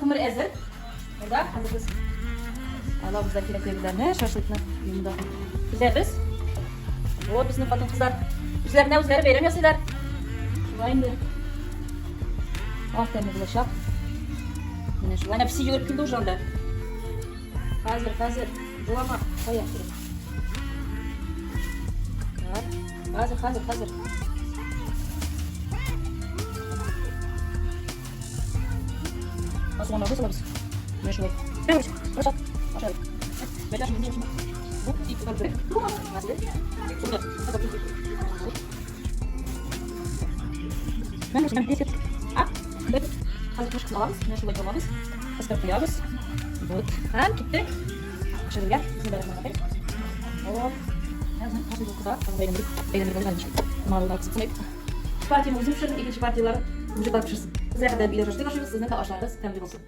Күмер әзер. Монда хәзер без алабыз да кирәкле әйберләрне, шашлыкны монда тезәбез. Вот безнең хатын-кызлар үзләренә үзләре бәйрәм ясыйлар. Шулай инде. Ах, тәмле булачак. Менә шулай. Әнә песи йөгереп килде уже анда. Хәзер, хәзер. Булама. Кая кирәк? Так. Хәзер, хәзер, хәзер. Суганнарны салабыз. Менә шулай. Хәзер кашык алабыз, менә шулай алабыз. Кыстырып куябыз. Вот. Һәм киттек. Пешерергә. Вот. Партияне үзем пешердем, икенче партияләрен мужиклар пешерсен. Без рәхәтләнеп өйдә шашлык ашыйбыз, сезнең дә ашларыгыз тәмле булсын.